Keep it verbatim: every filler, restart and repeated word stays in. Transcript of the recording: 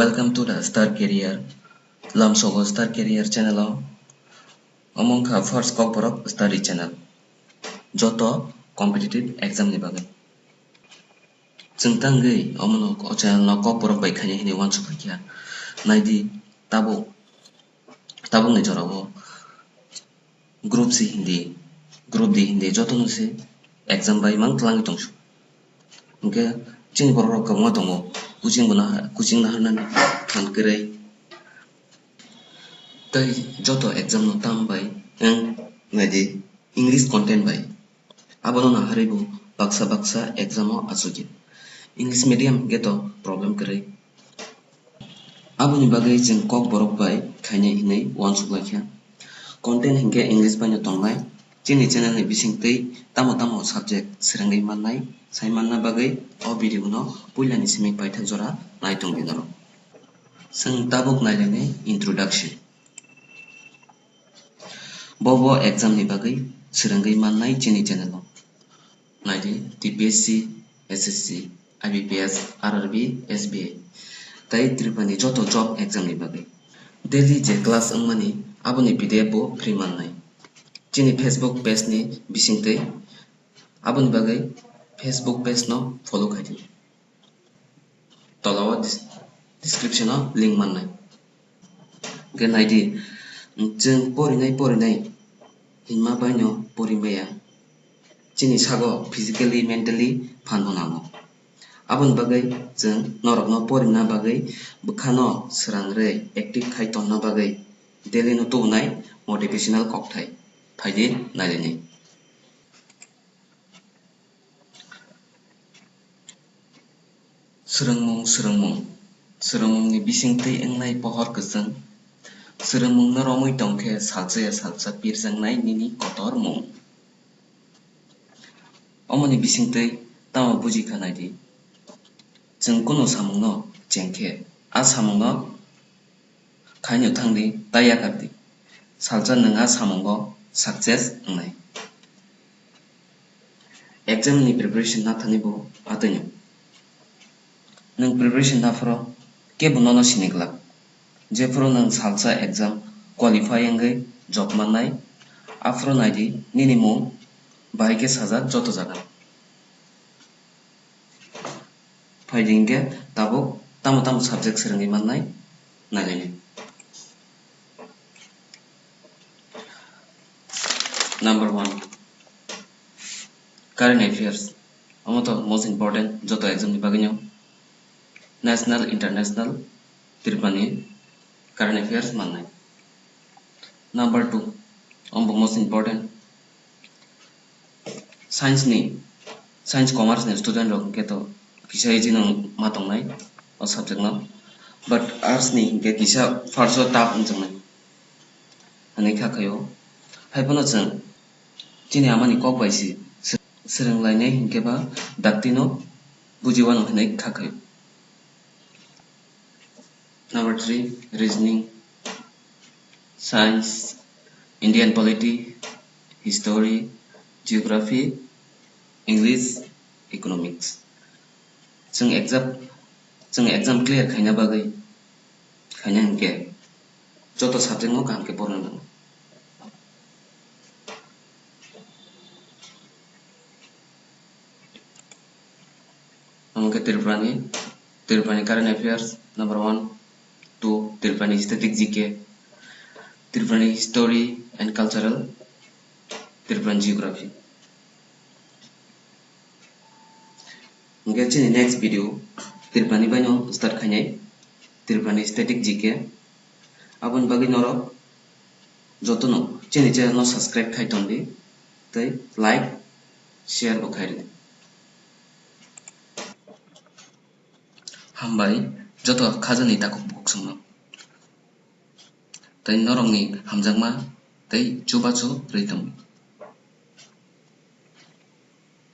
Welcome to the Star Career. Lamsogo Star Career channel o. Omo wngkha first Kokborok study channel. Joto competitive exam ni bagwi. Chwng tangwi omono o channel no Kokborok bai khaina hinwi uansuk kha. Naidi tabuk, tabukni jorao Group C Hindi, Group D Hindi jotono se exam bai mang twlangwi tongsu. Hwnkhe chini borok rok kwbangma tongo, coaching bo naha, coaching naharnani phan kwrwi. Tei joto exam no tam bai wng naidi English content bai. Abono naharwi bo baksa baksa exam o achukya. English medium hwnkhe to problem kwrwi. Aboni bagwi chwng Kokborok bai khainai hinwi uansuk lai kha. Content hinkhe English bai no tongnai. Chini channel ni bisingtwi tamo tamo subject swrwngwi mannai, sai manna bagwi o video no puilani simi paithak jora nai tongdi norok. Chwng tabuk nailainai introduction. Bo bo exam ni bagwi swrwngwi mannai chini channel o. Naidi T P S C, S S C, I B P S, R R B, S B I. Tai Tripura ni joto job exam ni bagwi. Daily je class wngmani aboni P D F bo free mannai. Chini Facebook page ni bisingtwi aboni bagwi Facebook page no follow khaidi. Tola o dis-, description o link mannai. Hwnkhe naidi, chwng porinai porinai hinma baino porimaya. Chini sago physically, mentally phan bo nango. Aboni bagwi chwng norokno porina bagwi bwkhano swrang rwi active khai tonna bagwi daily no tubunai motivational kokthai. Phaidi nailainai. Swrwngmung, swrwngmung. Swrwngmungni bisingtwi wngnai pohor kwchwng. Swrwngmungno romwi tongkhe salsa ya salsa pirjaknai nini kotor mung. Omoni bisingtwi tamo buji kha naidi. Chwng kunu samungno chengkhe, a samungno khaino thangdi, tai yakardi. Salsa nwng a samungo success wngnai. Exam ni preparation nathani bo atwino. Nwng preparation naphoro kebo nono sini glak. Jephuru nwng salsa exam qualify wngwi job mannai, aphuru naidi nini mung bahai khe sajak joto jaga. Phaidi hinkhe tabuk tamo tamo subject swrwngwi mannai nailainai. Number one, current affairs. Omo to most important, joto exam ni bagwi no. National, international, Tripura ni current affairs mannai. Number two, omo most important, science ni, science commerce ni student rok hwnkhe to kisa easy no ma tongnai o subject no, but arts ni hwnkhe kisa first o tough wngjaknai hinwi kha khaio. Haiphano chwng chini amani kok bai se swrwng lainai hinkhe ba dakti no buji wano hinwi kha khaio. Number three, reasoning, science, Indian polity, history, geography, English, economics. Chwng exam, chwng exam clear khaina bagwi, khaina hinkhe joto subject no kaham khe porna nango. Omo khe Tripura ni, Tripura ni current affairs, number one, two, Tripura ni static G K, Tripura ni history and cultural, Tripura ni geography. Hwnkhe chini next video Tripura ni baino start khainai, Tripura ni static G K. Aboni bagwi norok jotono chini channel no subscribe khai tongdi tei like, share bo khai rwdi. Hambai joto khajani takhuk bukhuk songno. Tei norokni hamjakma tei chubachu rwi tongdi.